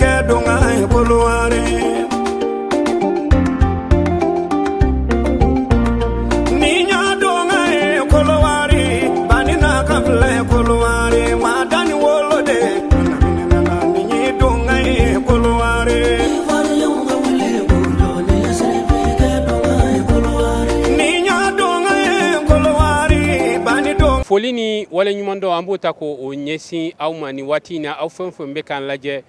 Kɛ don ye Koloare ni ɲadon ye Koloare ba na ka filɛ Koloare madani wolo de ni don ye Koloare ni ɲadon ye Koloare ba don. Foli ni waleɲuman dɔn, an b'o ta ko o ɲɛsin aw ma ni waati in na, aw fɛn fɛn bɛ k'an lajɛ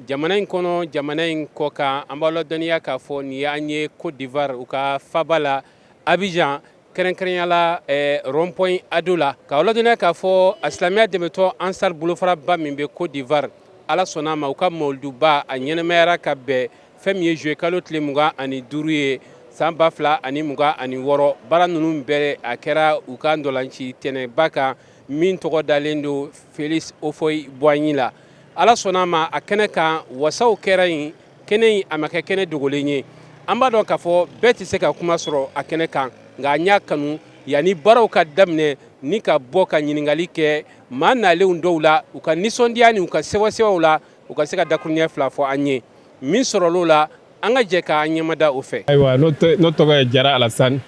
jamana in kɔnɔ, jamana in kɔ kan. An b'aw ladɔnniya k'a fɔ nin y'an ye Côte d'Ivoire, u ka faba la Abidjan, kɛrɛnkɛrɛnya la rond point Ado la, k'aw ladɔnniya k'a fɔ a silamɛya dɛmɛtɔ Ansar bolofaraba min bɛ Côte d'Ivoire, Ala sɔnna a ma, u ka mawuluduba a ɲɛnɛmayara ka bɛn fɛn min ye juillet kalo tile 25 ye san 2026. Baara ninnu bɛɛ a kɛra u ka ntolanci tɛnɛba kan min tɔgɔ dalen don Félix Houphouët Boigny la. Ala sɔnna a ma, a kɛnɛ kan wasaw kɛra yen. Kɛnɛ in a ma kɛ kɛnɛ dogolen ye. An b'a dɔn k'a fɔ bɛɛ tɛ se ka kuma sɔrɔ a kɛnɛ kan, nka an y'a kanu yanni baaraw ka daminɛ ni ka bɔ ka ɲininkali kɛ maa nalenw dɔw la, u ka nisɔndiya ni u ka sɛwasɛwaw la, u ka se ka dakuruɲɛ fila fɔ an ye. Min sɔrɔl'o la, an ka jɛ k'an ɲɛmada o fɛ. Ayiwa, n'o tɔgɔ ye Jara Alassane,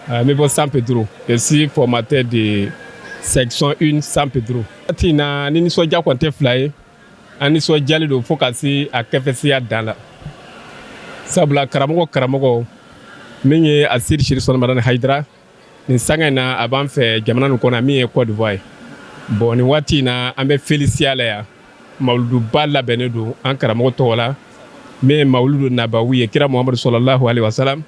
n bɛ bɔ San Pedro. Je suis formateur de section 1 San Pedro. Waati in na, ni nisɔndiya kɔni tɛ fila ye, an nisɔndiyalen don fo ka se a kɛfɛsiya dan la, sabula karamɔgɔ min ye a Sidi Chérif Usmane Madani Hayidara, nin sanga in na a b'an fɛ jamana nin kɔnɔ min ye Côte d'Ivoire ye. Bon, nin waati in na an bɛ felisiya la yan. Mawuluduba labɛnnen don an karamɔgɔ tɔgɔ la, min ye mawuludu nabawi ye, kira Muhamadu sɔlɔlahu alaihi wasalam,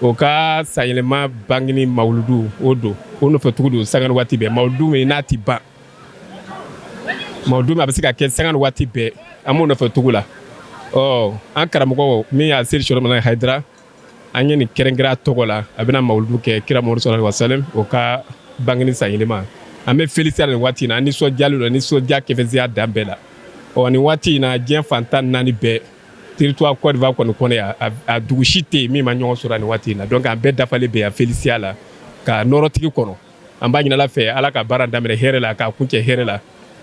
o ka sanyɛlɛma bangeni mawuludu o don, o nɔfɛ tugu don sanga ni waati bɛɛ. Mawuludu min n'a ti ban, mawuludu min a bɛ se ka kɛ sanga ni waati bɛɛ, an b'o nɔfɛ tugu la. Ɔ an karamɔgɔ min y'a Sidi Chérif Madani Hayidara, an ye nin kɛrɛnkɛrɛn a tɔgɔ la, a bɛna mawuludu kɛ kira Muhamadu sɔlɔlahu alaihi wasalam, o ka bangeni sanyɛlɛma. An bɛ felisiya nin waati in na, an nisɔndiyalen don, nisɔndiya kɛfɛsiya dan bɛɛ la. Ɔ nin waati in na, diɲɛ fan 14 bɛɛ, territoire Côte d'Ivoire kɔni kɔnɔ yan, a dugu si tɛ yen min ma ɲɔgɔn sɔrɔ nin waati in na. Donc an bɛɛ dafalen bɛ yan felisiya la ka nɔrɔtigi kɔnɔ. An b'a ɲini Ala fɛ, Ala ka baara daminɛ hɛrɛ la, k'a kuncɛ hɛrɛ la,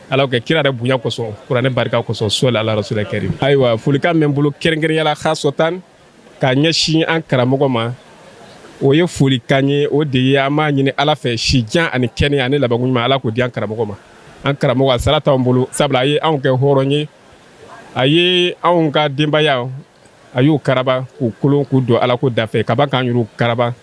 Ala kɛ kira yɛrɛ bonya kosɔn, kuranɛ barika kosɔn, sɔli ala rasula karim. Ayiwa, folikan bɛ n bolo kɛrɛnkɛrɛnya la khasɔtan k'a ɲɛsin an karamɔgɔ ma, o ye folikan ye. O de ye an b'a ɲini Ala fɛ, sijan ani kɛnɛya ani labanko ɲuman, Ala k'o di an karamɔgɔ ma. An karamɔgɔ, a sara t'anw bolo, sabula a ye anw kɛ hɔrɔn ye, a ye anw ka denbaya, a y'u karaba k'u kolon k'u don Ala ko dafɛ, ka ban k'an yɛrɛw karaba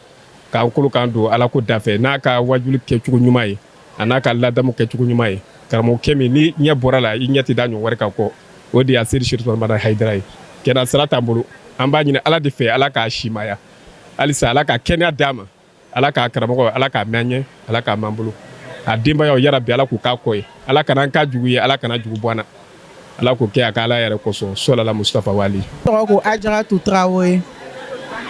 k'an kolo k'an don Ala ko dafɛ n'a ka wajuli kɛcogo ɲuman ye, a n'a ka ladamu kɛcogo ɲuman ye. Karamɔgɔkɛ min ni ɲɛ bɔra la, i ɲɛ tɛ da ɲɔgɔn wɛrɛ kan kɔ, o de y'a Sidi Chérif Madani Hayidara ye. Kɛnɛ sara t'an bolo, an b'a ɲini Ala de fɛ, Ala k'a simaya halisa, Ala ka kɛnɛya d'a ma, Ala k'a karamɔgɔ, Ala k'a mɛn ɲɛ, Ala k'a m'an bolo, a denbayaw yarabi, Ala k'u k'a kɔ ye, Ala kana an k'a jugu ye, Ala kana jugu bɔ an na, Ala k'o kɛ a ka Ala yɛrɛ kosɔn, sɔlala Mustafa wali. Tɔgɔ ko Ajaratu Traoré,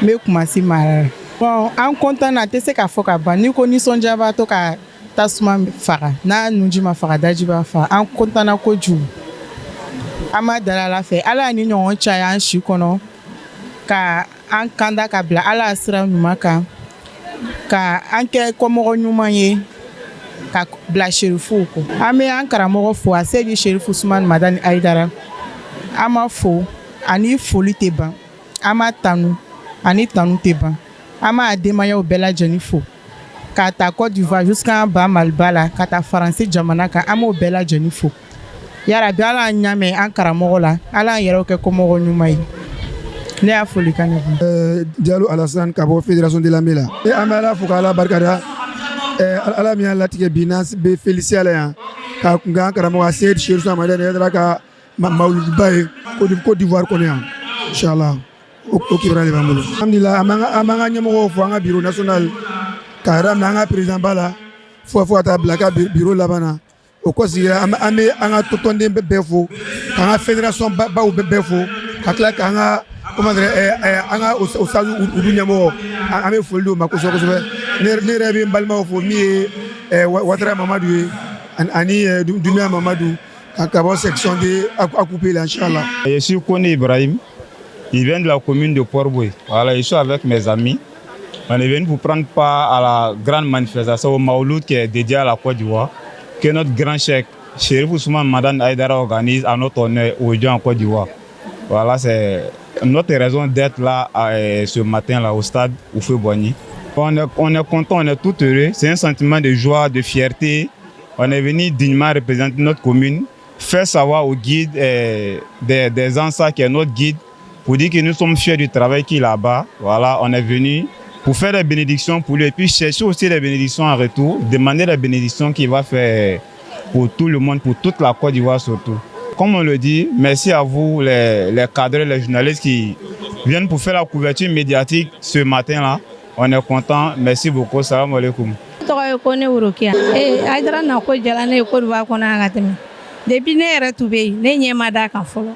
n bɛ Kumasi mara la. Bon, an content na, a tɛ se ka fɔ ka ban. N'i ko nisɔndiyabaatɔ ka tasuma faga, n'a nunji ma faga, daji b'a faga. An content na kojugu, an b'a dala Ala fɛ, Ala ye ni ɲɔgɔn caya an si kɔnɔ, ka an kanda ka bila Ala ya sira ɲuman kan, ka an kɛ kɔmɔgɔ ɲuman ye, ka bila serifuw kɔ. An bɛ an karamɔgɔ fo, a Seyidi Chérif Usmane Madani Hayidara, an b'a fo ani foli tɛ ban, an b'a tanu ani tanu tɛ ban. An b'a denbayaw bɛɛ lajɛlen fo, k'a ta Côte d'Ivoire jusqu'à ba Maliba la, ka taa Faransi jamana kan, an b'o bɛɛ lajɛlen fo. Yarabi, Ala y'an ɲamɛ an karamɔgɔ la, Ala y'an yɛrɛw kɛ kɔmɔgɔ ɲuman ye. Ne y'a foli kan ne. Diallo Alassane ka bɔ Fédération de l'Armée la. An bɛ Ala fo k'Ala barikada, Ala min y'a latigɛ bi n'an bɛ felisiya la yan ka kun kɛ an karamɔgɔ Seyidi Chérif Madani Hayidara ka mawuluduba ye Côte d'Ivoire kɔnɔ yan, inchallah. O kibaruya de b'an bolo. Alhamdulillah, an b'an ka ɲɛmɔgɔw fo, an ka bureau national k'a daminɛ an ka président ba la fo ka taa bila a ka bureau laban na. O kɔsigi an bɛ an ka tɔnden bɛɛ fo, k'an ka fédération baw bɛɛ fo, ka tila k'an ka, comment dire, an ka ustaz olu ɲɛmɔgɔ, an bɛ foli d'u ma kosɛbɛ kosɛbɛ. Ne yɛrɛ bɛ n balimaw fo, min ye Watara Mamadu ye ani Dumiya Mamadu, ka bɔ section de ACOUP la, inchallah. Je suis Kone Ibrahim. Il vient de la commune de Port-Bouët. Voilà, je suis avec mes amis. On est venu pour prendre part à la grande manifestation au Maouloud qui est dédié à la Côte d'Ivoire, que notre grand chef Chérif Ousmane Madani Haïdara organise à notre honneur aujourd'hui en Côte d'Ivoire. Voilà, c'est notre raison d'être là ce matin là au stade Houphouët-Boigny. On est content, on est tout heureux. C'est un sentiment de joie, de fierté. On est venu dignement représenter notre commune, faire savoir au guide des Ansars qui est notre guide, pour dire que nous sommes fiers du travail qu'il a là-bas. Voilà, on est venu pour faire des bénédictions pour lui et puis chercher aussi des bénédictions en retour, demander les bénédictions qu'il va faire pour tout le monde, pour toute la Côte d'Ivoire surtout. Comme on le dit, merci à vous les cadres, les journalistes qui viennent pour faire la couverture médiatique ce matin-là. On est content. Merci beaucoup. Salam alaikum. Tɔgɔ ye ko ne Worokiya. Ee, Hayidara na ko jala ne ye Côte d'Ivoire kɔnɔ yan ka tɛmɛ. Depuis ne yɛrɛ tun bɛ yen, ne ɲɛ ma d'a kan fɔlɔ.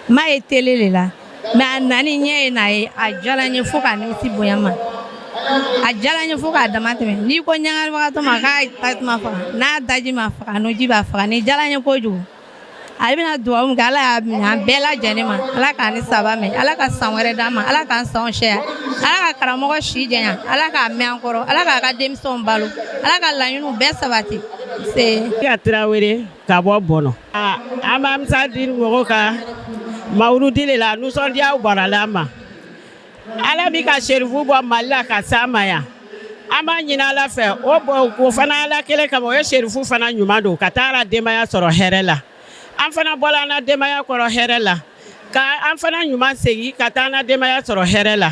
N m'a ye télé de la, mais a nani ɲɛ ye n'a ye, a diyara n ye fo k'a nimisi bonya n ma. A diyara n ye fo k'a dama tɛmɛ. N'i ko ɲagalibagatɔ ma k'a tasuma faga, n'a daji ma faga, a nunji b'a faga. Nin diyara n ye kojugu. Ale bɛna dugawu min kɛ, Ala y'a minɛ an bɛɛ lajɛlen ma. Ala k'an ni saba mɛn, Ala ka san wɛrɛ d'an ma, Ala k'an sanw sɛya, Ala ka karamɔgɔ si janya, Ala k'a mɛn an kɔrɔ, Ala k'a ka denmisɛnw balo, Ala ka laɲiniw bɛɛ sabati se. Ka Tarawele ka bɔ Bɔnɔ. An b'an di mɔgɔw ka mawuludi de la, nisɔndiya bɔra la an ma. Ala bi ka serifu bɔ Mali la ka s'an ma yan. An b'a ɲini Ala fɛ, o bɔ o fana Ala kelen kama, o ye serifu fana ɲuman don ka taa la denbaya sɔrɔ hɛrɛ la. An fana bɔla an na denbaya kɔrɔ hɛrɛ la, ka an fana ɲuman segin ka taa an na denbaya sɔrɔ hɛrɛ la.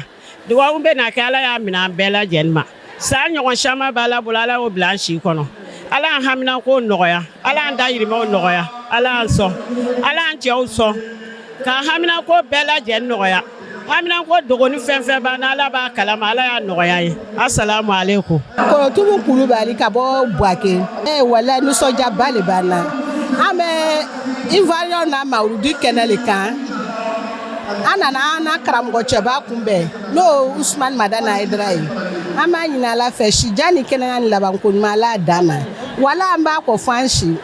Dugawu bɛ na kɛ, Ala y'a minɛ an bɛɛ lajɛlen ma. San ɲɔgɔn caman b'Ala bolo, Ala y'o bila an si kɔnɔ. Ala y'an haminankow nɔgɔya, Ala y'an dayirimɛw nɔgɔya, Ala y'an sɔn, Ala y'an cɛw sɔn k'an haminanko bɛɛ lajɛlen nɔgɔya. Haminanko dogoni fɛn fɛn b'an na, Ala b'a kalama, Ala y'a nɔgɔya ye. Asalamu aleykum. Kɔrɔtumu Kulubali ka bɔ Buwake. Ee, walayi, nisɔndiyaba le b'an na. An bɛ Ivoirien na mawuludi kɛnɛ le kan. An nana an na karamɔgɔ cɛba kunbɛn, n'o Usumani Madani Hayidara ye. An b'a ɲini Ala fɛ, sijan ni kɛnɛya ni labanko ɲuman, Ala y'a d'an ma. Wala an b'a kɔ fo an si.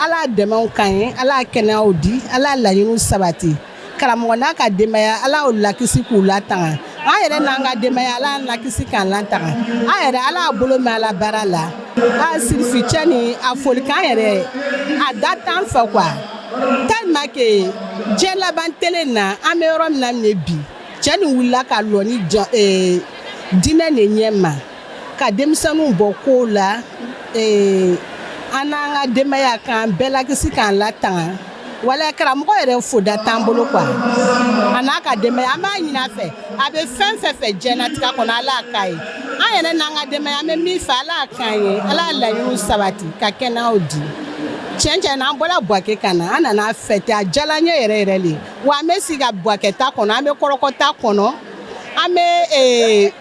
Ala dɛmɛw k'an ye, Ala kɛnɛyaw di, Ala laɲiniw sabati. Karamɔgɔ n'a ka denbaya, Ala y'o lakisi k'u latanga. An yɛrɛ n'an ka denbaya, Ala y'an lakisi k'an latanga. An yɛrɛ, Ala y'a bolo mɛn ala baara la. A sirifi cɛ ni a folikan yɛrɛ, a da t'an fɛ quoi, tellement que diɲɛ laban tele na, an bɛ yɔrɔ min na nin ye bi, cɛ nin wulila ka lɔ ni diinɛ de ɲɛ ma, ka denmisɛnninw bɔ kow la. An n'an ka denbaya, k'an bɛɛ lakisi k'an latanga. Wala karamɔgɔ yɛrɛ foda t'an bolo quoi, a n'a ka denbaya. An b'a ɲini a fɛ, a bɛ fɛn fɛn fɛ diɲɛlatigɛ kɔnɔ, Ala y'a k'a ye. An yɛrɛ n'an ka denbaya, an bɛ min fɛ, Ala y'a k'an ye, Ala y'a laɲiniw sabati ka kɛnɛyaw di. Tiɲɛ tiɲɛ na, an bɔra Buwake ka na, an nana fêter, a diyara an ye yɛrɛ yɛrɛ le. Wa an bɛ sigi ka Buwake ta kɔnɔ, an bɛ Kɔrɔkɔ ta kɔnɔ, an bɛ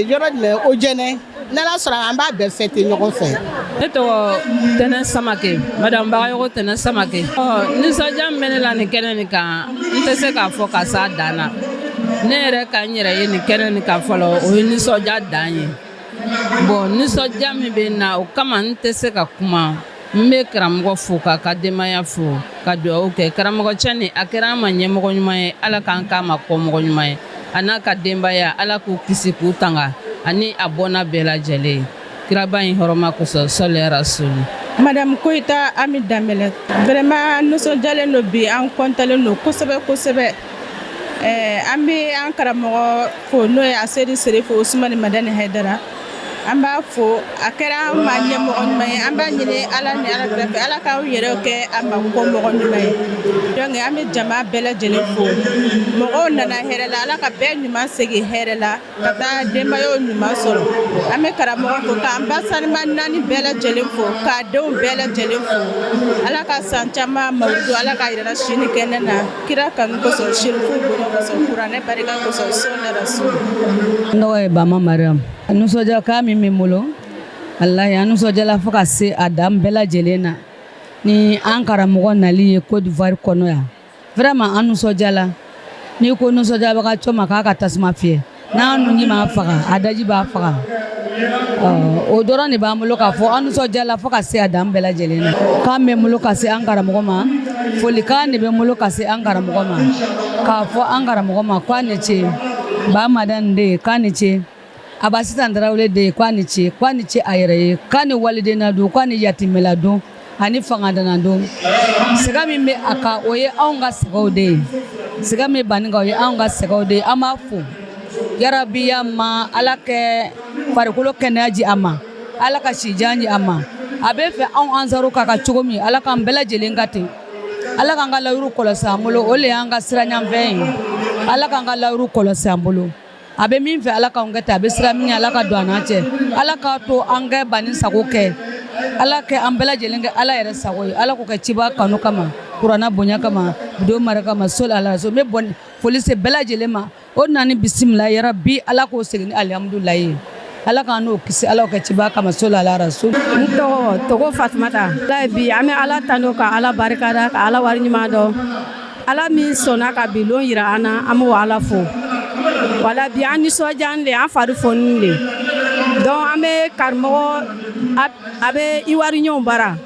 yɔrɔ jumɛn o jɛnɛ, n'Ala sɔnna, an b'a bɛɛ fêter ɲɔgɔn fɛ. Ne tɔgɔ Tɛnɛ Samake, madame Bagayogo Tɛnɛ Samake. Ɔ, nisɔndiya min bɛ ne la nin kɛnɛ nin kan, n tɛ se k'a fɔ ka s'a dan na. Ne yɛrɛ ka n yɛrɛ ye nin kɛnɛ nin kan fɔlɔ, o ye nisɔndiya dan ye. Bon, nisɔndiya min bɛ n na, o kama n tɛ se ka kuma. N bɛ karamɔgɔ fo, k'a ka denbaya fo, ka dugawu kɛ karamɔgɔ cɛ nin. A kɛra an ma ɲɛmɔgɔ ɲuman ye, Ala k'an k'a ma kɔmɔgɔ ɲuman ye. A n'a ka denbaya, Ala k'u kisi k'u tanga ani a bɔnna bɛɛ lajɛlen, kiraba in hɔrɔma kosɔn, sɔli rasuli. Madame Koyita Ami Danbɛlɛ. Vraiment, nisɔndiyalen don bi, an kɔntalen don kosɛbɛ kosɛbɛ. An bɛ an karamɔgɔ fo, n'o ye Asedi Serifo Usumani Madani Hayidara. An b'a fo, a kɛra an ma ɲɛmɔgɔ ɲuman ye. An b'a ɲini Ala ni Ala kira fɛ, Ala k'aw yɛrɛ kɛ a ma kɔ mɔgɔ ɲuman ye. Donc an bɛ jama bɛɛ lajɛlen fo. Mɔgɔw nana hɛrɛ la, Ala ka bɛɛ ɲuman segin hɛrɛ la ka taa denbayaw ɲuman sɔrɔ. An bɛ karamɔgɔ fo, k'an ba sanima naani bɛɛ lajɛlen fo, k'a denw bɛɛ lajɛlen fo. Ala ka san caman mawudu, Ala k'a yɛrɛ si ni kɛnɛ na, kira kanu kosɔn, sirifu bonya kosɔn, kuranɛ barika kosɔn, sɔnni rasul. N tɔgɔ ye Bama Mariam. Nisɔndiyakan min bɛ n bolo, walahi, an nisɔndiyala fo ka se a dan bɛɛ lajɛlen na ni an karamɔgɔ nali ye Côte d'Ivoire kɔnɔ yan. Vraiment, an nisɔndiyala. N'i ko nisɔndiyabagatɔ ma k'a ka tasuma fiyɛ, n'a nunji m'a faga, a daji b'a faga. O dɔrɔn de b'an bolo k'a fɔ. An nisɔndiyala fo ka se a dan bɛɛ lajɛlen na. K'an bɛ n bolo ka se an karamɔgɔ ma, folikan de bɛ n bolo ka se an karamɔgɔ ma, k'a fɔ an karamɔgɔ ma k'a ni ce. Ba Madani den, k'a ni ce. Aba Sitan Tarawele den, k'a ni ce, k'a ni ce a yɛrɛ ye, k'a ni waliden na don, k'a ni yatimɛla don. Ani fanga dana don. Sɛgɛ min bɛ a kan, o ye anw ka sɛgɛw de ye. Sɛgɛ min banni kan, o ye anw ka sɛgɛw de ye. An b'a fo yarabi ya ma, Ala kɛ farikolo kɛnɛya di a ma, Ala ka sijan di a ma. A bɛ fɛ anw ansaru ka ka cogo min, Ala k'an bɛɛ lajɛlen ka ten. Ala k'an ka layiru kɔlɔsi an bolo, o le y'an ka siranɲɛfɛn ye. Ala k'an ka layiru kɔlɔsi an bolo. A bɛ min fɛ, Ala k'anw kɛ ten. A bɛ sira min ɲɛ, Ala ka don an n'a cɛ. Ala k'a to an kɛ banni sago kɛ. Ala kɛ an bɛɛ lajɛlen kɛ Ala yɛrɛ sago ye. Ala k'o kɛ ciba kanu kama, kuranna bonya kama, don mara kama, soli ala so. N bɛ bɔ foli se bɛɛ lajɛlen ma. O nana bisimila yarabi, Ala k'o segin ni alihamudulayi ye. Ala k'an n'o kisi, Ala kɛ ciba kama, soli ala rasul. N tɔgɔ Togo Fatumata. Bi an bɛ Ala tanu, ka Ala barikada, ka Ala wari ɲuman dɔn. Ala min sɔnna ka bi lon yira an na, an b'o Ala fo. Wala bi an nisɔndiyalen de, an fari foninen de. Donc an bɛ karamɔgɔ a bɛ ivoirienw bara.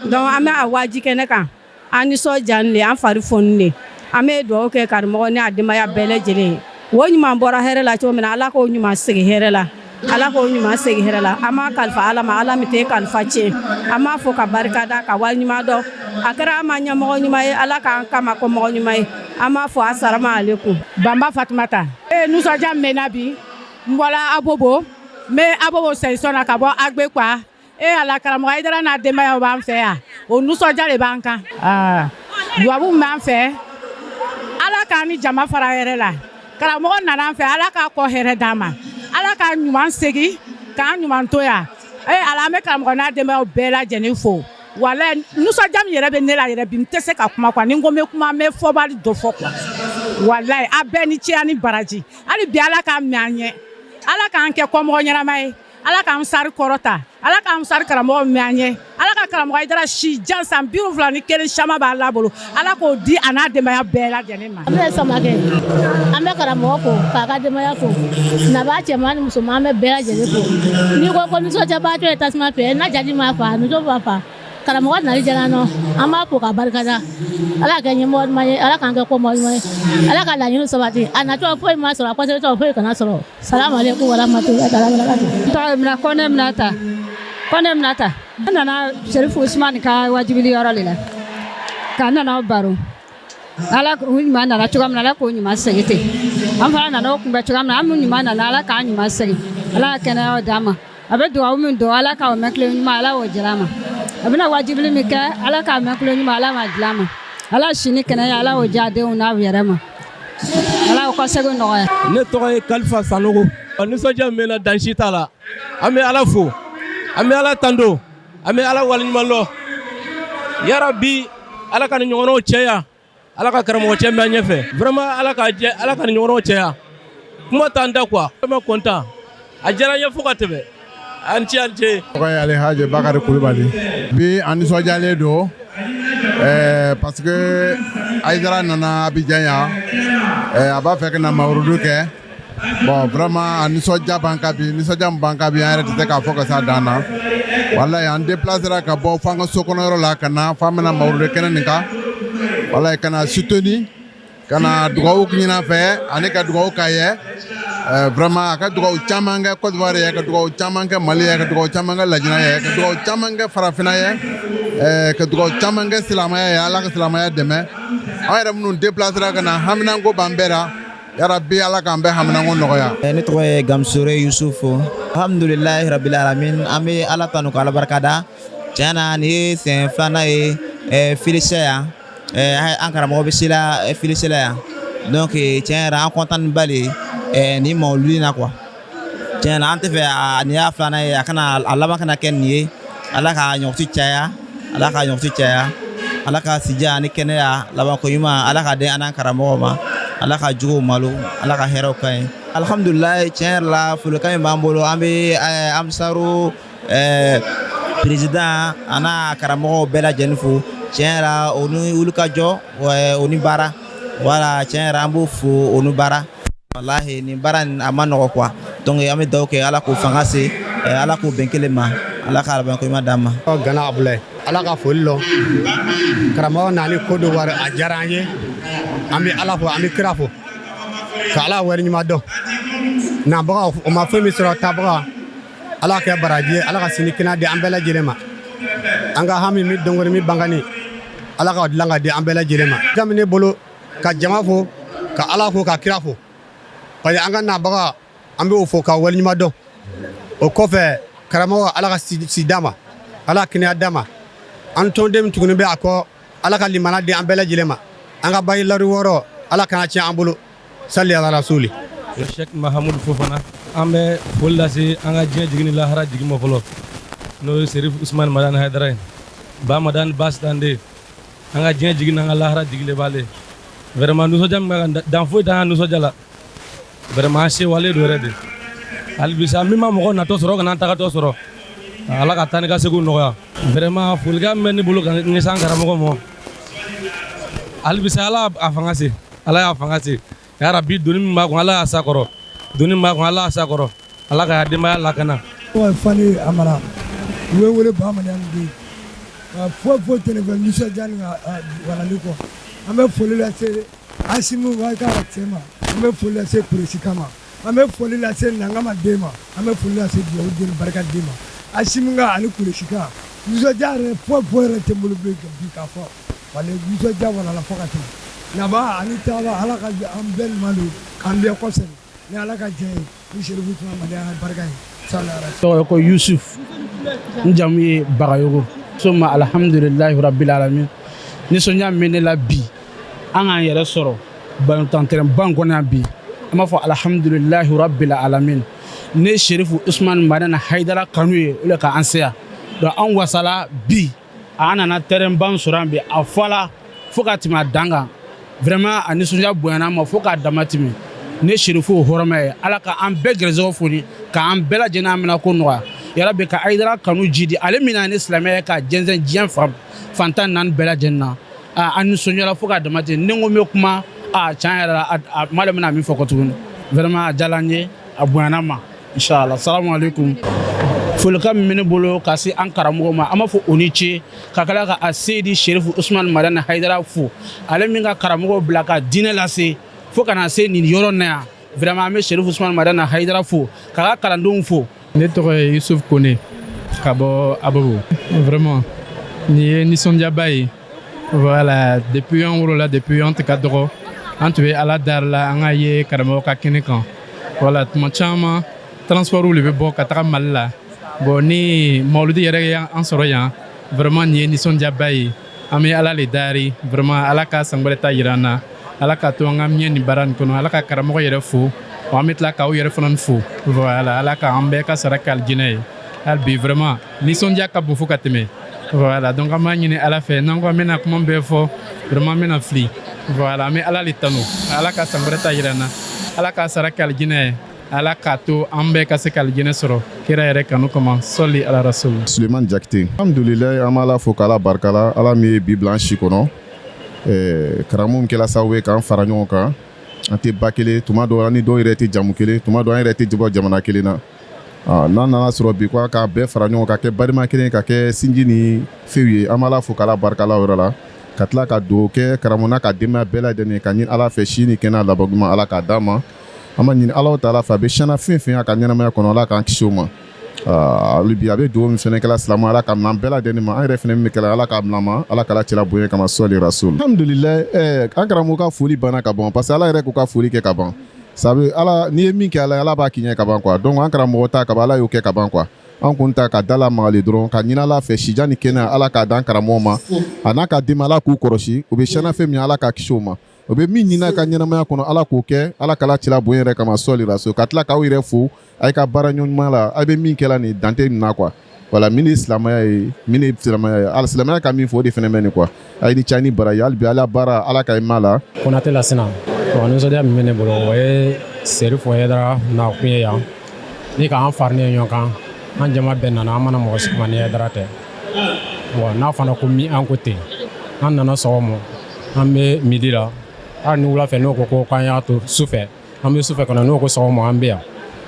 Donc an bɛ a waji kɛnɛ kan. An nisɔndiyalen de, an fari foninen de. An bɛ dugawu kɛ karamɔgɔ ni a denbaya bɛɛ lajɛlen ye. O ɲuman bɔra hɛrɛ la cogo min na, Ala k'o ɲuman segin hɛrɛ la. Ala k'o ɲuman segin hɛrɛ la. An b'a kalifa Ala ma, Ala min tɛ kalifa tiɲɛ. An b'a fɔ ka barika da, ka wali ɲuman dɔn. A kɛra an ma ɲɛmɔgɔ ɲuman ye, Ala k'an kama ko mɔgɔ ɲuman ye. An b'a fɔ asalamu aleykum. Banba Fatumata. Ee, nisɔndiya min bɛ n na bi, n bɔra Abobo, n bɛ Abobo sɛnsɔn na ka bɔ Agbekpa. Ee Ala, karamɔgɔ Hayidara n'a denbayaw b'an fɛ yan, o nisɔndiya de b'an kan. Aa, dubabu min b'an fɛ, Ala k'an ni jama fara hɛrɛ la. Karamɔgɔ nana an fɛ, Ala k'a kɔ hɛrɛ d'an ma, Ala k'a ɲuman segin k'an ɲuman to yan. Ee Ala, an bɛ karamɔgɔ n'a denbayaw bɛɛ lajɛlen fo. Walayi, nisɔndiya min yɛrɛ bɛ ne la yɛrɛ bi, n tɛ se ka kuma quoi. Ni n ko n bɛ kuma, n bɛ fɔbali dɔ fɔ quoi. Walayi, a bɛɛ ni ce ni baraji. Hali bi Ala k'a mɛn an ɲɛ, Ala k'an kɛ kɔmɔgɔ ɲɛnama ye, Ala k'an sari kɔrɔta, Ala k'an sari karamɔgɔ mɛn an ɲɛ, Ala ka karamɔgɔ Hayidara si jan, san 71 caman b'a la bolo, Ala k'o di a n'a denbaya bɛɛ lajɛlen ma. An bɛ Samakɛ, an bɛ karamɔgɔ fo, k'a ka denbaya fo, nabaa cɛman ni musoman, an bɛ bɛɛ lajɛlen fo. N'i ko ko nisɔndiyabaatɔ ye tasuma fɛ, n'a jaji ma fa, muso b'a fa. Karamɔgɔ nali diyara an nɔ, an b'a fo ka barikada. Ala kɛ ɲɛmɔgɔ ɲuman ye, Ala k'an kɛ kɔmɔgɔ ɲuman ye, Ala ka laɲini sabati. A natɔ foyi ma sɔrɔ, a kɔseginna foyi kana sɔrɔ. Salamu aleykum warahmatulahi taala wabarakatuh. Tɔgɔ ye Kɔnɛ Minata, Kɔnɛ Minata. N nana Serifu Usumani ka wajibili yɔrɔ de la ka n nana baro. Ala u ɲuman nana cogoya min na, Ala k'o ɲuman segin ten. An fana nana o kunbɛn cogoya min na, an ɲuman nana, Ala k'an ɲuman segin. Ala ka kɛnɛya d'an ma. A bɛ dugawu min don, Ala k'o mɛn tulo ɲuman, Ala y'o jira a ma. A bɛna wajibili min kɛ, Ala k'a mɛn tulo ɲuman, Ala m'a dilan ma. Ala si ni kɛnɛya, Ala y'o diya denw n'a yɛrɛ ma. Ala y'o kɔsegin nɔgɔya. Ne tɔgɔ ye Kalifa Sanogo. Nisɔndiya min bɛ n na, dan si t'a la. An bɛ Ala fo, an bɛ Ala tando, an bɛ Ala waleɲuman dɔn. Yarabi, Ala ka nin ɲɔgɔnnaw caya. Ala ka karamɔgɔ cɛ mɛn ɲɛfɛ. Vraiment, Ala ka jɛ, Ala ka nin ɲɔgɔnnaw caya. Kuma t'an da quoi. Vraiment content. A diyara n ye fo ka tɛmɛ. An ce, an ce. Tɔgɔ ye Alihaji Bakari Kulubali. Bi an nisɔndiyalen don parce que Hayidara nana Abidjan yan, a b'a fɛ ka na mawuludu kɛ. Bon, vraiment, a nisɔndiya b'an kan bi, nisɔndiya min b'an kan bi, an yɛrɛ tɛ se k'a fɔ ka s'a dan na. Walayi, an déplacera ka bɔ fo an ka so kɔnɔyɔrɔ la ka na fo an bɛna mawuludu kɛnɛ nin kan. Walayi, ka na soutenir, ka na dugawu ɲini a fɛ ani ka dugawu k'a ye. Vraiment, a ka dugawu caman kɛ Côte d'Ivoire ye, ka dugawu caman kɛ Mali ye, ka dugawu caman kɛ Lajinɛ ye, ka dugawu caman kɛ Farafinna ye, ka dugawu caman kɛ silamɛya ye. Ala ka silamɛya dɛmɛ. An yɛrɛ minnu déplacera ka na, haminanko b'an bɛɛ la. Yarabi, Ala k'an bɛɛ haminanko nɔgɔya. Ne tɔgɔ ye Gamusore Yusufu. Alhamdulilahi rabbil alamin, an bɛ Ala tanu k'Ala barikada. Tiɲɛ na, nin ye siɲɛ filanan ye Félicia yan. An karamɔgɔ bɛ sela Félicia la yan. Donc tiɲɛ yɛrɛ, an content ba de nin mawuludi in na quoi. Tiɲɛ na, an tɛ fɛ nin y'a filanan ye, a kana a laban kana kɛ nin ye. Ala ka ɲɔgɔn caya, Ala ka ɲɔgɔn caya, Ala ka sija ni kɛnɛya labanko ɲuman, Ala ka den an n'an karamɔgɔ ma. Ala ka juguw malo, Ala ka hɛrɛw ka ɲi. Alhamdulilayi, tiɲɛ yɛrɛ la, folikan min b'an bolo, an bɛ Ansaru président a n'a karamɔgɔw bɛɛ lajɛlen fo. Tiɲɛ yɛrɛ, o ni wulikajɔ, o ni baara, voilà, tiɲɛ yɛrɛ, an b'o fo o ni baara. Walahi, nin baara nin a ma nɔgɔ quoi. Donc an bɛ dugawu kɛ, Ala k'o fanga se, Ala k'o bɛn kelen ma, Ala ka labanko ɲuman d'an ma. Gana Abulaye, Ala ka foli lɔ karamɔgɔ nani Côte d'Ivoire, a diyara an ye. An bɛ Ala fo, an bɛ kira fo, ka Ala wari ɲuman dɔn. Nabagaw o ma foyi min sɔrɔ, tabaga, Ala kɛ baraji ye, Ala ka sini kɛnɛ di an bɛɛ lajɛlen ma. An ka hami min dɔnkɔni min bangani, Ala ka dilan ka di an bɛɛ lajɛlen ma. Ka ne bolo ka jama fo, ka Ala fo, ka kira fo, parce que an ka nabaga, an b'o fo ka waleɲuman dɔn. O kɔfɛ, karamɔgɔ, Ala ka si d'a ma, Ala ka kɛnɛya d'a ma. An tɔnden min tuguni bɛ a kɔ, Ala ka limana di an bɛɛ lajɛlen ma. An ka bayi lari wɔɔrɔ, Ala kana tiɲɛ an bolo. Sali ala rasuli. Cheikh Mahamudu Fofana, an bɛ foli lase an ka diɲɛ jigi ni lahara jigi ma fɔlɔ, n'o ye Serif Usumani Madani Hayidara ye, Ba Madani Basitande. An ka diɲɛ jigi n'an ka lahara jigi de b'ale. Vraiment, nisɔndiya min b'a kan, dan foyi t'an ka nisɔndiya la. Vraiment, an sewalen don yɛrɛ de. Hali bisa min ma mɔgɔ natɔ sɔrɔ, kana an tagatɔ sɔrɔ. Ala ka taa ni ka seginw nɔgɔya. Vraiment, folikan min bɛ ne bolo ka ɲɛsin an karamɔgɔ ma, hali bisa Ala a fanga se, Ala y'a fanga se. Yarabi, doni min b'a kun, Ala y'a sa kɔrɔ. Doni min b'a kun, Ala y'a sa kɔrɔ. Ala ka denbaya lakana. Fani Amara, u bɛ wele Bamanan den. Foyi foyi tɛ ne fɛ nisɔndiya ni walali kɔ. An bɛ foli lase Asimu Waika cɛ ma, an bɛ foli lase Kuresi ma, an bɛ foli lase Nankama den ma, an bɛ foli lase Dugawu den barika den ma. Asimu ka ani Kuresi ka nisɔndiya yɛrɛ, foyi foyi yɛrɛ tɛ n bolo bi k'a fɔ. Wala nisɔndiya walala fo ka tɛmɛ. Naba ani taaba, Ala ka an bɛɛ ɲuman don k'an bɛɛ kɔsegin ni Ala ka jɛ ye, ni Serifu Usumani Madani barika ye. Tɔgɔ ko Yusuf, n jamu ye Bagayogo. Soma alhamdulilahi rabbil alamin. Nisɔndiya min bɛ ne la bi, an k'an yɛrɛ sɔrɔ balontan terrain ba in kɔnɔ yan bi, an b'a fɔ alhamdulilahi rabbil alamin. Ne Serifu Usumani Madani Hayidara kanu ye o de ka an se yan. Donc an wasala bi, an nana terrain ba sɔrɔ yan bi, a fɔla fo ka tɛmɛ a dan kan. Vraiment, a nisɔndiya bonyana an ma fo k'a dama tɛmɛ. Ne Serifu hɔrɔma ye, Ala ka an bɛɛ gɛrɛsɛgɛ foni, k'an bɛɛ lajɛlen amina ko nɔgɔya yarabi, ka Hayidara kanu jidi, ale min na ni silamɛya ye ka jɛnsɛn diɲɛ fan fantan naani bɛɛ lajɛlen na. An nisɔndiyara fo k'a dama tɛmɛ. Ni n ko n bɛ kuma, a tiɲɛ yɛrɛ la, a ma dɔn n bɛna min fɔ kɔ tuguni. Vraiment, a diyara n ye, a bonyana n ma. Inshallah, salamu alaikum. Folikan min bɛ ne bolo ka se an karamɔgɔ ma, an b'a fɔ o ni ce, ka kala ka a Seyidi Serifu Usumani Madani Hayidara fo, ale min ka karamɔgɔw bila ka diinɛ lase fo ka na se nin yɔrɔ na yan. Vraiment, an bɛ Serifu Usumani Madani Hayidara fo, k'a ka kalandenw fo. Ne tɔgɔ ye Yusuf Kone ka bɔ Abobo. Vraiment, nin ye nisɔndiyaba ye. Voilà, depuis an wolola, depuis an tɛ ka dɔgɔ, an tun bɛ Ala dari la an ka ye karamɔgɔ ka kɛnɛ kan. Voilà, tuma caman transport de bɛ bɔ ka taga Mali la. Bon, ni mawuludi yɛrɛ ye an sɔrɔ yan, vraiment nin ye nisɔndiyaba ye. An bɛ Ala le dari, vraiment Ala ka san wɛrɛ ta yira an na. Ala ka to an ka miɲɛ nin baara nin kɔnɔ. Ala ka karamɔgɔ yɛrɛ fo, an bɛ tila k'aw yɛrɛ fana fo. Voilà, Ala ka an bɛɛ ka sara kɛ alijinɛ ye. Hali bi vraiment nisɔndiya ka bon fo ka tɛmɛ. Voilà, donc an b'a ɲini Ala fɛ, n'an ko an bɛna kuma bɛɛ fɔ, vraiment an bɛna fili. Voilà, an bɛ Ala le tanu. Ala ka san wɛrɛ ta yira an na. Ala k'a sara kɛ alijinɛ ye. Ala k'a to an bɛɛ ka se ka alijinɛ sɔrɔ kira yɛrɛ kanu kama. Sɔli ala rasul. Suleiman Jakite. Alhamdulilayi, an b'Ala fo k'Ala barika la, Ala min ye bi bila an si kɔnɔ. Karamɔgɔ min kɛla sababu ye k'an fara ɲɔgɔn kan, an tɛ ba kelen, tuma dɔw an ni dɔw yɛrɛ tɛ jamu kelen, tuma dɔw an yɛrɛ tɛ bɔ jamana kelen na. N'an nana sɔrɔ bi ko k'a bɛɛ fara ɲɔgɔn kan, ka kɛ balima kelen, ka kɛ sinji ni few ye, an b'Ala fo k'Ala barika la o yɔrɔ la, ka tila ka dugawu kɛ karamɔgɔ n'a ka denbaya bɛɛ lajɛlen, ka ɲini Ala fɛ si ni kɛnɛya laban ɲuman, Ala k'a d'a ma. An b'a ɲini Ala taala fɛ, a bɛ siana fɛn fɛn a ka ɲɛnamaya kɔnɔ, Ala k'an kisi o ma. Hali bi a bɛ dugawu min fana kɛla silamɛ, Ala k'a minɛ an bɛɛ lajɛlen ma. An yɛrɛ fana min bɛ kɛla, Ala k'a minɛ an ma, Ala k'a cɛla bonya kama. Sɔli rasul. Alhamdulilayi, an karamɔgɔ ka foli banna ka ban, parce que Ala yɛrɛ k'u ka foli kɛ ka ban. Sabu Ala, n'i ye min kɛ Ala, Ala b'a k'i ɲɛ ka ban quoi. Donc an karamɔgɔ ta ka ban, Ala y'o kɛ ka ban quoi. An kun ta ka da la magali dɔrɔn, ka ɲini Ala fɛ sijan ni kɛnɛya, Ala k'a d'an karamɔgɔ ma, a n'a ka denbaya, Ala k'u kɔlɔsi. U bɛ siana fɛn min, Ala k'a kisi o ma. O bɛ min ɲini a ka ɲɛnamaya kɔnɔ, Ala k'o kɛ, Ala k'ala cila bonya yɛrɛ kama. Sɔli rasul. Ka tila k'aw yɛrɛ fo a ye ka baara ɲuman la, a bɛ min kɛla nin dante nin na quoi. Voilà, min ye silamɛya ye, min ye silamɛya ye, ala silamɛya ka min fɔ, o de fana bɛ nin quoi. A ye ni ca ni bara ye, hali bi Ala baara, Ala ka i ma la. Konate Lasina. Bon, nisɔndiya min bɛ ne bolo, o ye Serifu Hayidara nakun ye yan ni k'an farinen ɲɔgɔn kan. An jama bɛɛ nana, an mana mɔgɔ si kuma ni Hayidara tɛ. Bon, n'a fana ko min, an ko ten. An nana sɔgɔma, an bɛ midi la, hali ni wula fɛ n'o ko k'an y'a to su fɛ, an bɛ su fɛ kɔnɔ. N'o ko sɔgɔma, an bɛ yan.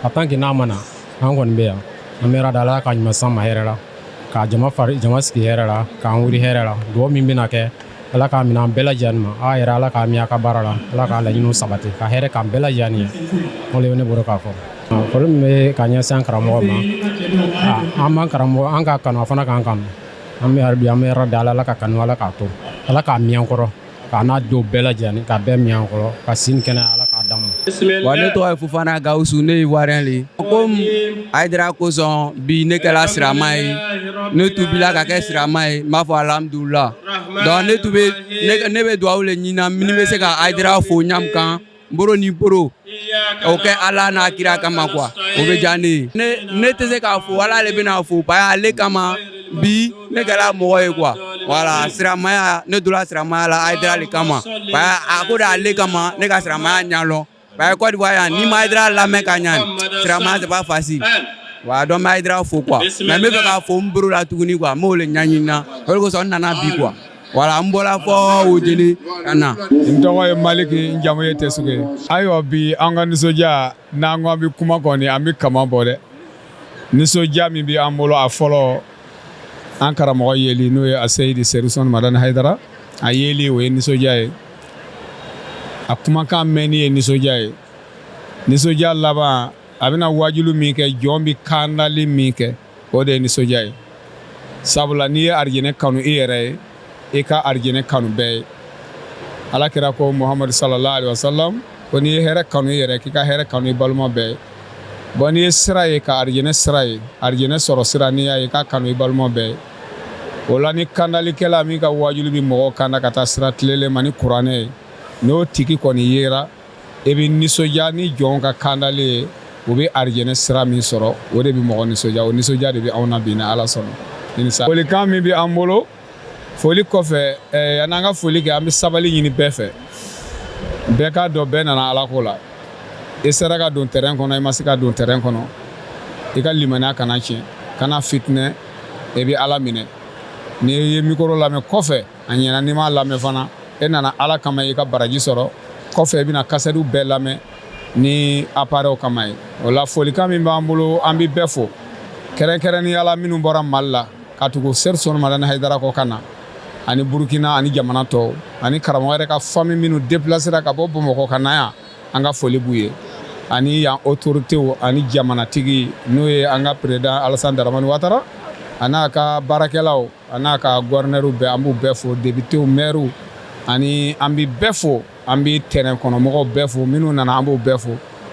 A tant que n'a ma na, an kɔni bɛ yan. An bɛ da Ala ka ɲuman san ma hɛrɛ la, ka jama fari jama sigi hɛrɛ la, k'an wuli hɛrɛ la. Dugawu min bɛna kɛ, Ala k'a minɛ an bɛɛ lajɛlen ma. A yɛrɛ, Ala k'a min a ka baara la, Ala k'a laɲiniw sabati, ka hɛrɛ k'an bɛɛ lajɛlen ye. O de ye ne bolo k'a fɔ. Foli min bɛ ka ɲɛsin an karamɔgɔ ma, an b'an karamɔgɔ, an k'a kanu, a fana k'an kanu. An bɛ hali bi, an bɛ yɔrɔ da Ala ka kanu, Ala k'a to, Ala k'a miyan kɔrɔ, k'a n'a don bɛɛ lajɛlen, ka bɛɛ miyan kɔrɔ, ka sini kɛnɛ Ala k'a d'an ma. Wa ne tɔgɔ ye Fofana Gawusu, ne ye Ivoirien le ye. Komi Hayidara kosɔn bi ne kɛra sirama ye, ne tubila ka kɛ sirama ye, n b'a fɔ alhamdulila. Donc ne tun bɛ ne bɛ dugawu le ɲini ni bɛ se ka Hayidara fo ɲam kan boro ni boro, o kɛ Ala n'a kira kama quoi, o bɛ diya ne ye. Ne tɛ se k'a fo, Ala de bɛna fo, parce que ale kama bi ne kɛra mɔgɔ ye quoi. Voilà, siramaya, ne donna siramaya la Hayidara de kama, parce que a ko de ale kama ne ka siramaya ɲɛdɔn, parce que Côte d'Ivoire yan, n'i ma Hayidara lamɛn ka ɲa, siramaya c'est pas facile. Voilà, donc n bɛ Hayidara fo quoi, mais n bɛ fɛ k'a fo n boro la tuguni quoi, n b'o de ɲɛɲini na, o de kosɔn n nana bi quoi. Voilà, n bɔra fɔ Ojeli ka na. N tɔgɔ ye Maliki, n jamu ye Tɛsuge. Ayiwa, bi an ka nisɔndiya, n'an ko an bɛ kuma kɔni, an bɛ kaman bɔ dɛ. Nisɔndiya min bɛ an bolo, a fɔlɔ, an karamɔgɔ yeli, n'o ye Aseyidi Serusɔn Madani Hayidara, a yeli, o ye nisɔndiya ye. A kumakan mɛnni ye nisɔndiya ye. Nisɔndiya laban, a bɛna wajulu min kɛ, jɔn bɛ kandali min kɛ, o de ye nisɔndiya ye. Sabula n'i ye arijinɛ kanu i yɛrɛ ye, i ka arijinɛ kanu bɛɛ ye. Ala kira ko Muhamadu sallallahu alaihi wasallam ko n'i ye hɛrɛ kanu i yɛrɛ, k'i ka hɛrɛ kanu i balima bɛɛ ye. Bon, n'i ye sira ye ka arijinɛ sira ye, arijinɛ sɔrɔ sira, n'i y'a ye, k'a kanu i balima bɛɛ ye. O la, ni kandalikɛla min ka wajulu bɛ mɔgɔw kanda ka taa sira tilelen ma ni kuranɛ ye, n'o tigi kɔni yera, e bɛ nisɔndiya ni jɔn ka kandali ye, u bɛ arijinɛ sira min sɔrɔ, o de bɛ mɔgɔ nisɔndiya. O nisɔndiya de bɛ anw na bi, ni Ala sɔnna. Folikan min bɛ an bolo, foli kɔfɛ, yan'an ka foli kɛ, an bɛ sabali ɲini bɛɛ fɛ. Bɛɛ k'a dɔn bɛɛ nana Ala ko la. I sera ka don terrain kɔnɔ, i ma se ka don terrain kɔnɔ, i ka limaniya kana tiɲɛ, kana fitinɛ. I bɛ Ala minɛ. N'i ye micro lamɛn kɔfɛ, a ɲɛna. N'i m'a lamɛn fana, e nana Ala kama, i ka baraji sɔrɔ. Kɔfɛ, i bɛna kasɛriw bɛɛ lamɛn ni appareil kama ye. O la, folikan min b'an bolo, an bɛ bɛɛ fo, kɛrɛnkɛrɛnnenya la minnu bɔra Mali la ka tugu Seri Sɔni Madani Hayidara kɔ ka na, ani Burukina ani jamana tɔw, ani karamɔgɔ yɛrɛ ka famille minnu déplacera ka bɔ Bamakɔ ka na yan, an ka foli b'u ye, ani yan autorités, ani jamanatigi, n'o ye an ka président Alassane Dramane Ouattara, a n'a ka baarakɛlaw, a n'a ka gouverneur bɛɛ, an b'u bɛɛ fo, députés, maires, ani an bɛ bɛɛ fo. An bɛ terrain kɔnɔmɔgɔw bɛɛ fo, minnu nana, an b'u bɛɛ fo.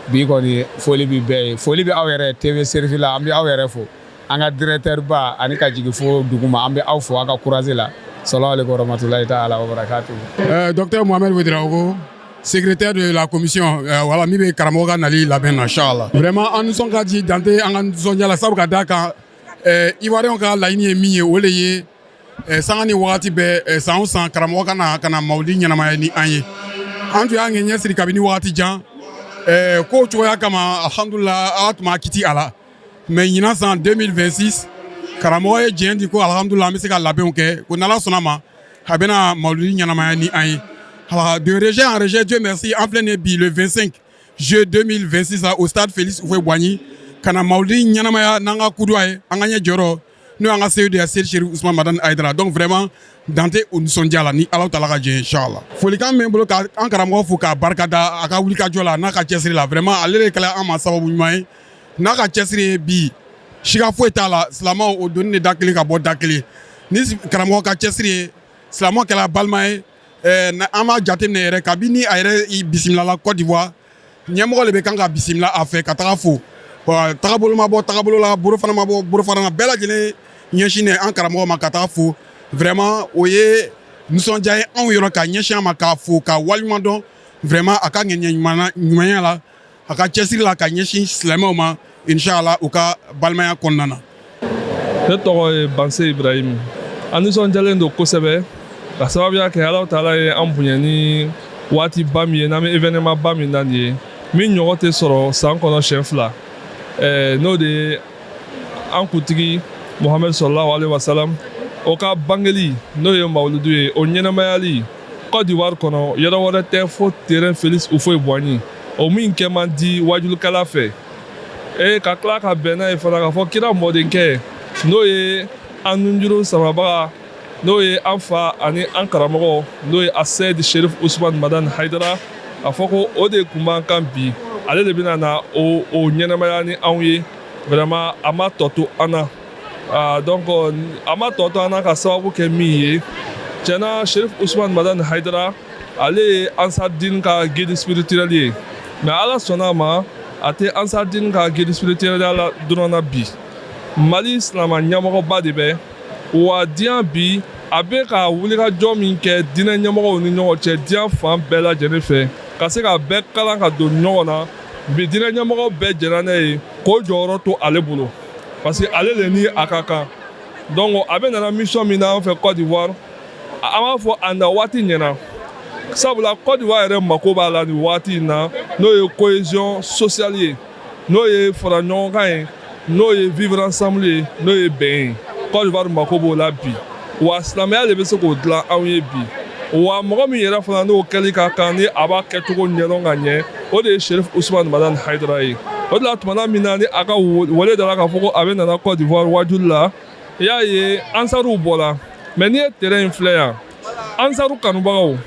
Bi kɔni, foli bɛ bɛɛ ye. Foli bɛ aw yɛrɛ TV Serif la, an bɛ aw yɛrɛ fo, an ka directeur ba, ani ka jigin fo duguma, an bɛ aw fo aw ka courage la. Salamu aleykum warahmatulahi taala wa barakatuhu. Docteur Mohamed Ouedraogo, secrétaire de la commission, voilà, min bɛ karamɔgɔ ka nali labɛn na, inchallah. Vraiment, an nisɔn ka di, dan tɛ an ka nisɔndiya la, sabu ka d'a kan Ivoirien ka laɲini ye min ye, o de ye sanga ni wagati bɛɛ, san o san, karamɔgɔ ka na ka na mawuludi ɲɛnamaya ni an ye. An tun y'an ɲɛsiri kabini wagati jan kow cogoya kama. Alhamdulillah, Ala tun b'a kiti a la, mais ɲinan san 2026, karamɔgɔ ye diɲɛ di ko alhamdulillah, an bɛ se ka labɛnw kɛ, ko n'Ala sɔnna ma, a bɛna mawuludi ɲɛnamaya ni an ye. De région en région, Dieu merci, an filɛ nin ye bi, le 25 juillet 2026, au stade Félix Houphouët-Boigny, ka na mawuludi ɲɛnamaya n'an ka kuduwa ye, an ka ɲɛ jɔyɔrɔ, n'o y'an ka seyidu ye, Seyidi Chérif Ousmane Madani Hayidara. Donc vraiment, dan tɛ o nisɔndiya la, ni Ala taala ka jɛ, inchallah. Folikan min bɛ n bolo ka an karamɔgɔ fo k'a barika da a ka wulikajɔ la n'a ka cɛsiri la, vraiment, ale de kɛla an ma sababu ɲuman ye n'a ka cɛsiri ye bi. Siga foyi t'a la, silamɛw o donni de da kelen ka bɔ da kelen ni karamɔgɔ ka cɛsiri ye, silamɛw kɛla balima ye. An b'a jateminɛ yɛrɛ, kabini a yɛrɛ bisimilala Côte d'Ivoire, ɲɛmɔgɔ de bɛ kan ka bisimila a fɛ ka taga fo. Tagabolo ma bɔ tagabolo la, bolo fana ma bɔ bolo fana na, bɛɛ lajɛlen ɲɛsinnen an karamɔgɔ ma ka taga fo. Vraiment, o ye nisɔndiya ye anw yɔrɔ ka ɲɛsin a ma k'a fo ka waleɲuman dɔn, vraiment, a ka ŋɛɲɛ ɲumanya la, a ka cɛsiri la ka ɲɛsin silamɛw ma, inshallah, u ka balimaya kɔnɔna na. Ne tɔgɔ ye Banse Ibrahim. An nisɔndiyalen don kosɛbɛ ka sababuya kɛ Alahu taala ye an bonya ni waati ba min ye, n'an bɛ événement ba min na nin ye, min ɲɔgɔn tɛ sɔrɔ san kɔnɔ siɲɛ 2, n'o de ye an kuntigi Muhamadu sallallahu alaihi wasallam o ka bangeli, n'o ye mawuludu ye, o ɲɛnamayali Côte d'Ivoire kɔnɔ, yɔrɔ wɛrɛ tɛ fo terrain Félix Houphouët-Boigny, o min kɛ man di wajulikɛla fɛ. E ka tila ka bɛn n'a ye fana k'a fɔ kira mɔdenkɛ, n'o ye an nunjuru samabaga, n'o ye an fa ani an karamɔgɔ, n'o ye Asɛdi Sherif Usman Madani Hayidara, a fɔ ko o de tun b'an kan bi, ale de bɛna na o ɲɛnamaya ni anw ye. Vraiment, a ma tɔ to an na. Ah, donc a ma tɔ to an na ka sababu kɛ min ye, tiɲɛna, Sherif Usman Madani Haidara, ale ye Ansar Dine ka guide spirituel ye. Mais Ala sɔnna a ma, a tɛ Ansar Dine ka guide spirituel la dɔrɔn na bi, Mali silama ɲɛmɔgɔba de bɛ wa. Diɲɛ bi, a bɛ ka wulikajɔ min kɛ diinɛ ɲɛmɔgɔw ni ɲɔgɔn cɛ diɲɛ fan bɛɛ lajɛlen fɛ, ka se ka bɛɛ kalan ka don ɲɔgɔn na bi, diinɛ ɲɛmɔgɔ bɛɛ jɛra n'a ye k'o jɔyɔrɔ to ale bolo, parce que ale le ni a ka kan. Donc a bɛ nana mission min na an fɛ Côte d'Ivoire, an b'a fɔ a na waati ɲɛna, sabula Côte d'Ivoire yɛrɛ mako b'a la nin waati in na, n'o ye cohésion sociale ye, n'o ye fara ɲɔgɔn kan ye, n'o ye vivre ensemble ye, n'o ye bɛn ye. Côte d'Ivoire mako b'o la bi, wa silamɛya de bɛ se k'o dilan anw ye bi. Wa mɔgɔ min yɛrɛ fana n'o kɛli ka kan, ni a b'a kɛcogo ɲɛdɔn ka ɲɛ, o de ye Sherif Usman Madani Haidara ye. O de la, tumana min na ni a ka wele dara k'a fɔ ko a bɛ nana Côte d'Ivoire wajuli la, i y'a ye ansaruw bɔra. Mais n'i ye terrain in filɛ yan, ansaru kanubagaw,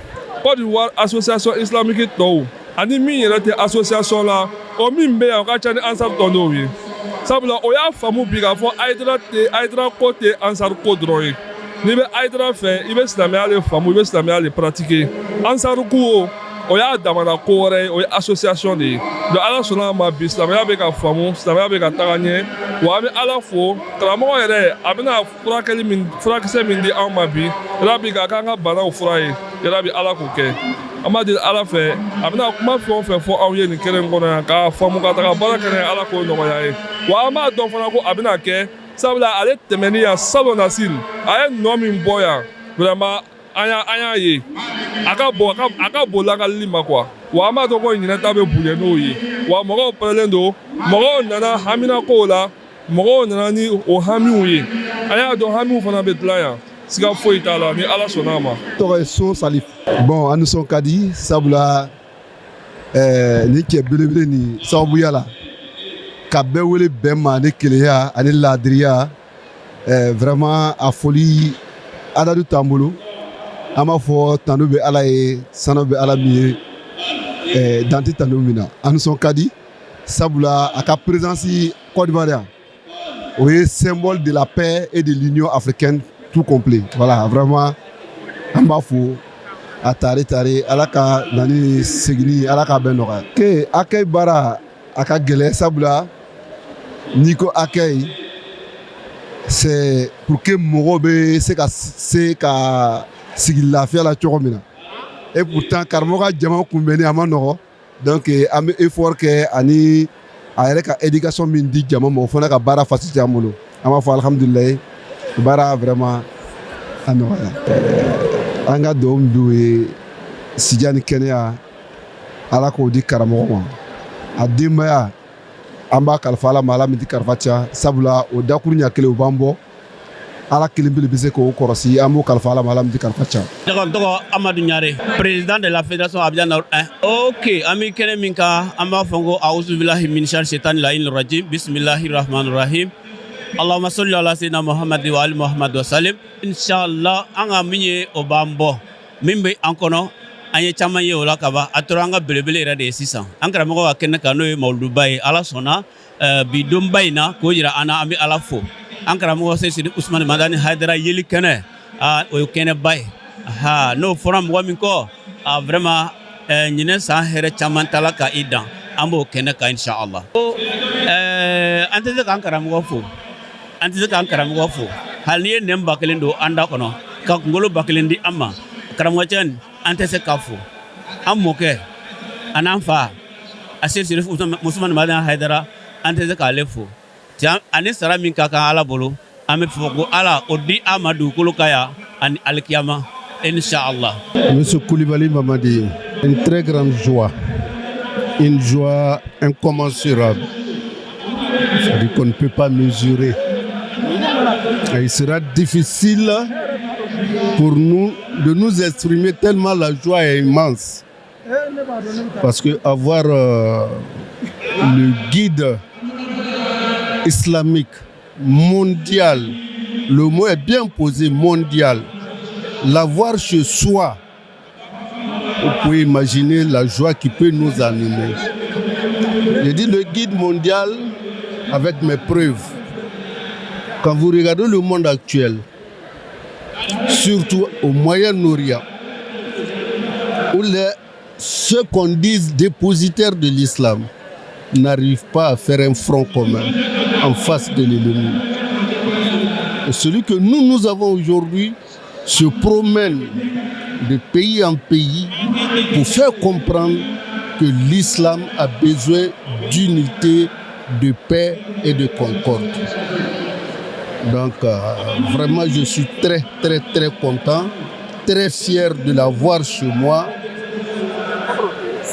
Côte d'Ivoire association islamique tɔw ani min yɛrɛ tɛ association la, o min bɛ yan, o ka ca ni ansaru tɔndenw ye, sabula o y'a faamu bi k'a fɔ Haidara tɛ, Haidara ko tɛ ansaru ko dɔrɔn ye. N'i bɛ Haidara fɛ, i bɛ silamɛya de faamu, i bɛ silamɛya de pratiquer. Ansaru ko, o y'a damana ko wɛrɛ ye, o ye association de ye. Donc Ala sɔnna a ma bi, silamɛya bɛ ka faamu, silamɛya bɛ ka taga ɲɛ. Wa an bɛ Ala fo, karamɔgɔ yɛrɛ, a bɛna furakɛli min, furakisɛ min di anw ma bi, yarabi k'a k'an ka banaw fura ye, yarabi Ala k'o kɛ. An b'a deli Ala fɛ, a bɛna kuma fɛn o fɛn fɔ anw ye nin kɛnɛ in kɔnɔ yan, k'a faamu ka taga baara kɛ n'a ye, Ala k'o nɔgɔya ye. Wa an b'a dɔn fana ko a bɛna kɛ, sabula ale tɛmɛni yan salon nasini, a ye nɔ min bɔ yan, vraiment an y'a ye a ka bon, a ka bon lakalili ma quoi. Wa an b'a dɔn ko ɲinɛ ta bɛ bonya n'o ye. Wa mɔgɔw pɛrɛlen don, mɔgɔw nana haminako la, mɔgɔw nana ni o hamiw ye. An y'a dɔn hamiw fana bɛ dilan yan, siga foyi t'a la, ni Ala sɔnna a ma. Tɔgɔ ye So Salif. Bon, an nisɔn ka di, sabula ni cɛ belebele nin sababuya la ka bɛɛ wele bɛn ma ani kelenya ani laadiriya, vraiment a foli adadu t'an bolo. An b'a fɔ tanu bɛ Ala ye, sanu bɛ Ala min ye, dan tɛ tanu min na. An nisɔn ka di, sabula a ka présence Côte d'Ivoire yan, o ye symbole de la paix et de l'Union africaine tout complet. Voilà, vraiment an b'a fo a tare tare, Ala ka nani seginni, Ala k'a bɛɛ nɔgɔya. Ke accueil baara a ka gɛlɛn, sabula n'i ko accueil, c'est pour que mɔgɔw bɛ se ka sigi lafiya la cogo min na. Et pourtant karamɔgɔ ka jama kunbɛnni a ma nɔgɔ. Donc an bɛ effort kɛ, ani a yɛrɛ ka éducation min di jama ma, o fana ka baara facilité an bolo. An b'a fɔ alihamudulilayi, baara vraiment a nɔgɔya. An ka dugawu min b'u ye, sijan ni kɛnɛya, Ala k'o di karamɔgɔ ma. A denbaya, an b'a kalifa Ala ma, Ala min tɛ kalifa ca, sabula o dakuru ɲɛ kelen o b'an bɔ, Ala kelen bele bɛ se k'o kɔrɔsi. An b'o kalifa Ala ma, Ala min tɛ kalifa ca. N tɔgɔ Amadu Ɲare, président de la fédération Abidjan Nord 1. Ok, an bɛ kɛnɛ min kan, an b'a fɔ ko awuzubilahi min shari shaitani lahin rajim, bisimilahi rahman rahim, allahumma salli ala sayyidina Muhammad wa ali Muhammad wa salim. Inshallah, an ka min ye, o b'an bɔ min bɛ an kɔnɔ, an ye caman ye o la kaban. A tora an ka belebele yɛrɛ de ye sisan, an karamɔgɔ ka kɛnɛ kan, n'o ye mawuluduba ye. Ala sɔnna bi donba in na k'o jira an na, an bɛ Ala fo. An karamɔgɔ Seyidi Usumani Madani Hayidara yeli kɛnɛ, o ye kɛnɛba ye. N'o fɔra mɔgɔ min kɔ, vraiment ɲinɛ san hɛrɛ caman tala ka i dan, an b'o kɛnɛ kan inshallah. An tɛ se k'an karamɔgɔ fo, an tɛ se k'an karamɔgɔ fo. Hali n'i ye nɛn 1000 don an da kɔnɔ ka kunkolo 1000 di an ma, karamɔgɔcɛ, an tɛ se k'a fo. An mɔkɛ a n'an fa a Seyidi Usumani Madani Hayidara, an tɛ se k'ale fo. Ani sara min ka kan Ala bolo, an bɛ fɔ ko Ala o di an ma dugukolo kan yan ani alikiyama inshallah. Monsieur Koulibaly Mamadi, une très grande joie, une joie incommensurable, c'est-à-dire qu'on ne peut pas mesurer. Et il sera difficile pour nous de nous exprimer tellement la joie est immense. Parce que avoir le guide islamique mondial, le mot est bien posé, mondial, l'avoir chez soi, vous pouvez imaginer la joie qui peut nous animer. J'ai dit le guide mondial avec mes preuves. Quand vous regardez le monde actuel, surtout au Moyen-Orient, où ceux qu'on dit dépositaires de l'islam n'arrivent pas à faire un front commun en face de l'ennemi. Et celui que nous, nous avons aujourd'hui se promène de pays en pays pour faire comprendre que l'islam a besoin d'unité, de paix et de concorde. Donc vraiment, je suis très, très, très content, très fier de l'avoir chez moi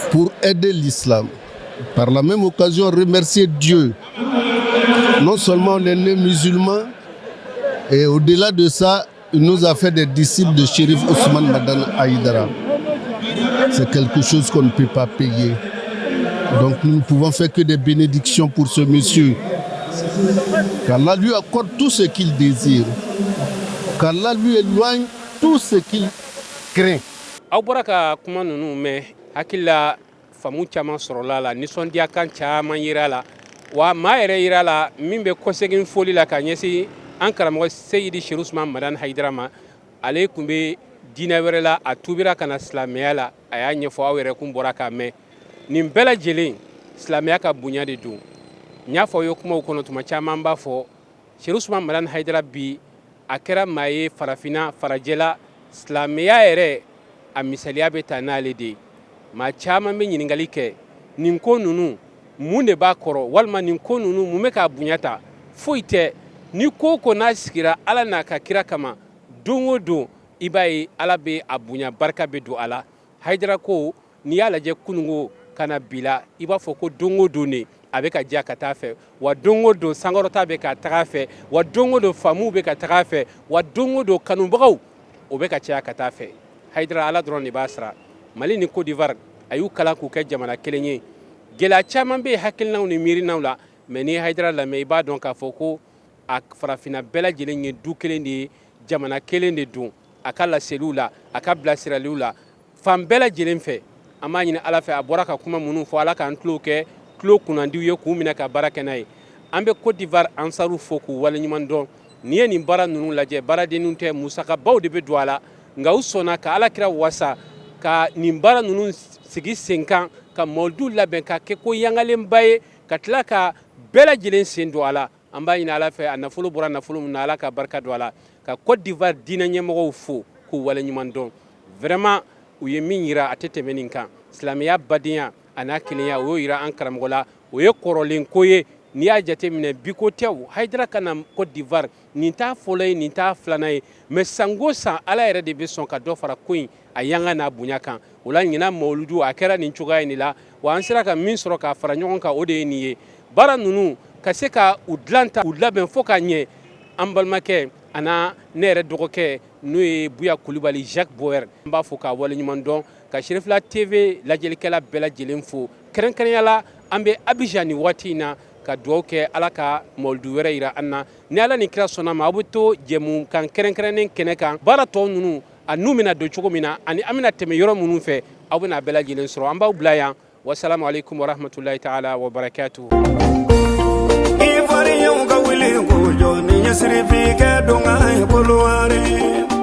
pour aider l'islam. Par la même occasion, remercier Dieu. Non seulement on est né musulman, et au-delà de ça, il nous a fait des disciples de Chérif Ousmane Madani Haïdara. C'est quelque chose qu'on ne peut pas payer. Donc nous ne pouvons faire que des bénédictions pour ce monsieur. Qu'Allah lui accorde tout ce qu'il désire. Qu'Allah lui éloigne tout ce qu'il craint. Aw bɔra ka kuma ninnu mɛn, hakili la faamu caman sɔrɔla la, nisɔndiyakan caman yira la, wa maa yɛrɛ yira la min bɛ kɔsegin foli la ka ɲɛsin an karamɔgɔ Seyidi Chérif Ousmane Madani Haïdara ma. Ale tun bɛ diinɛ wɛrɛ la, a tubira ka na silamɛya la. A y'a ɲɛfɔ, aw yɛrɛ kun bɔra k'a mɛn. Nin bɛɛ lajɛlen, silamɛya ka bonya de don. N y'a fɔ aw ye kumaw kɔnɔ tuma caman, b'a fɔ Chérif Ousmane Madani Haïdara bi, a kɛra maa ye farafinna, farajɛla, silamɛya yɛrɛ a misaliya bɛ ta n'ale de ye. Maa caman bɛ ɲininkali kɛ nin ko ninnu, mun de b'a kɔrɔ, walima nin ko ninnu, mun bɛ k'a bonya ta? Foyi tɛ. Ni ko ko n'a sigira Ala n'a ka kira kama, don o don i b'a ye Ala bɛ a bonya, barika bɛ don a la. Hayidara ko, n'i y'a lajɛ kununko ka na bi la, i b'a fɔ ko don o don de a bɛ ka diya ka taa fɛ, wa don o don sankɔrɔta bɛ ka taga fɛ, wa don o don faamuw bɛ ka taga fɛ, wa don o don kanubagaw o bɛ ka caya ka taa fɛ. Hayidara, Ala dɔrɔn de b'a sara. Mali ni Côte d'Ivoire, a y'u kalan k'u kɛ jamana kelen ye. Gɛlɛya caman bɛ yen hakilinaw ni miirinaw la, mais n'i ye Hayidara lamɛn, i b'a dɔn k'a fɔ ko a farafinna bɛɛ lajɛlen ye du kelen de ye, jamana kelen de don. A ka laseliw la, a ka bilasiraliw la, fan bɛɛ lajɛlen fɛ, an b'a ɲini Ala fɛ, a bɔra ka kuma minnu fɔ, Ala k'an tulo kɛ tulo kunnandiw ye k'u minɛ ka baara kɛ n'a ye. An bɛ Côte d'Ivoire ansaru fo k'u waleɲuman dɔn. N'i ye nin baara ninnu lajɛ, baaradenninw tɛ, musakabaw de bɛ don a la, nka u sɔnna ka Ala kira wasa ka nin baara ninnu sigi sen kan, ka mawuludu labɛn ka kɛ ko yangalenba ye, ka tila ka bɛɛ lajɛlen sen don a la. An b'a ɲini Ala fɛ, a nafolo bɔra nafolo min na, Ala ka barika don a la. Ka Côte d'Ivoire diinɛ ɲɛmɔgɔw fo k'u waleɲuman dɔn. Vraiment, u ye min yira, a tɛ tɛmɛ nin kan. Silamɛya badenya a n'a kelenya, o y'o yira an karamɔgɔ la. O ye kɔrɔlen ko ye. N'i y'a jateminɛ, biko tɛ o. Hayidara ka na Côte d'Ivoire, nin t'a fɔlɔ ye, nin t'a filanan ye, mais sango san, Ala yɛrɛ de bɛ sɔn ka dɔ fara ko in a yanga n'a bonya kan. O la, ɲinan mawuludu a kɛra nin cogoya in de la. Wa an sera ka min sɔrɔ k'a fara ɲɔgɔn kan, o de ye nin ye. Baara ninnu ka se ka u dilan ta, u labɛn fo ka ɲɛ, an balimakɛ ana ne yɛrɛ dɔgɔkɛ, n'o ye Buya Kulubali, Jacques Boer, n b'a fɔ k'a waleɲuman dɔn, ka Cherifila TV lajɛlikɛla bɛɛ lajɛlen fo, kɛrɛnkɛrɛnya la an bɛ Abidjan nin waati in na, ka dugawu kɛ Ala ka mawuludu wɛrɛ yira an na. Ni Ala ni kira sɔnna ma, aw bɛ to jɛmukan kɛrɛnkɛrɛnnen kɛnɛ kan. Baara tɔ ninnu a n'u bɛna don cogo min na, ani an bɛna tɛmɛ yɔrɔ minnu fɛ, aw bɛna bɛɛ lajɛlen sɔrɔ. An b'aw bila yan. Wasalamu alaikum warahmatullahi taala wabarakatuhu. Ivoirien ka wuli k'u jɔ ni ɲɛsirifin kɛ don ka ye kolowaare.